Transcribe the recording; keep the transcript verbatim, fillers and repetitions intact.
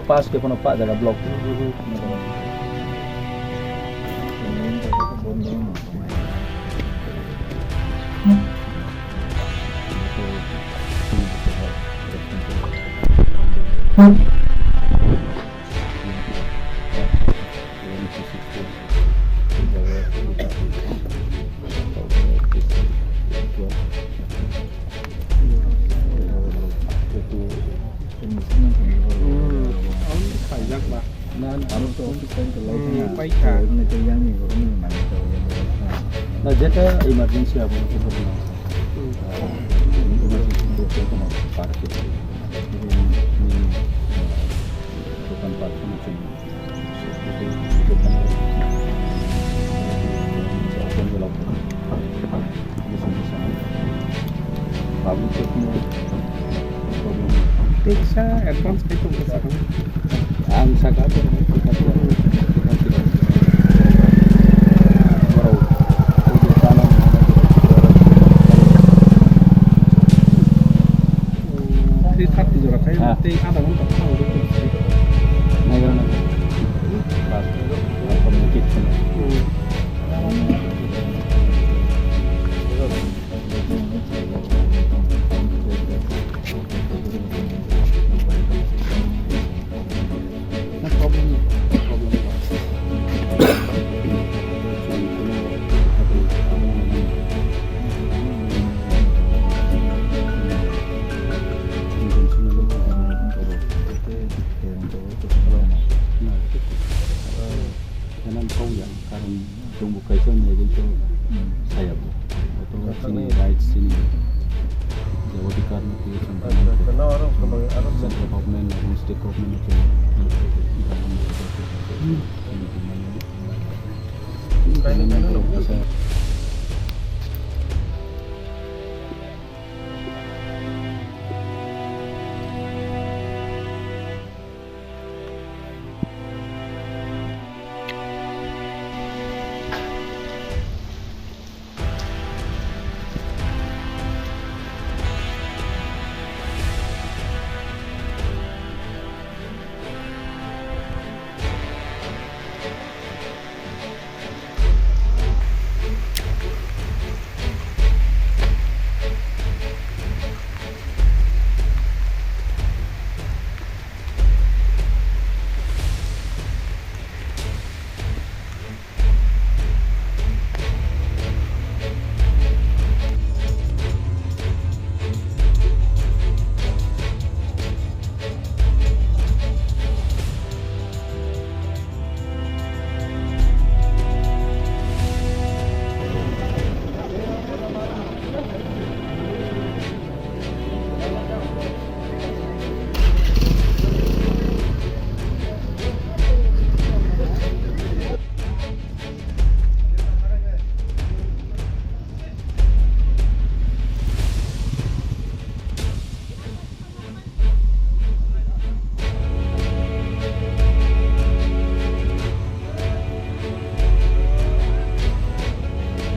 Pass khe phano pa jaga block. Hmm, ang khaijak ba. Na, ano to office time to lai Hmm, na. Paikha. Ano to yang ni, ano ni mani to yang ni. Na, jeta emergency abo to to na. Hmm. Emergency to to na. Park to. Ni, ni, ni, dokan park to na. Teisa advance khe tong khe sakang. Ang saka borok ni kwtha khe. Three thirty jora khai, ah, tei adha ghonta thang. Naigra nang. Bas, communicate kheno. Hmm. Karon tongbo kaisa ni agent to saya bo. Oto chini rights chini je odhikar no twi chwng tongmani. Central government, state government no chwng.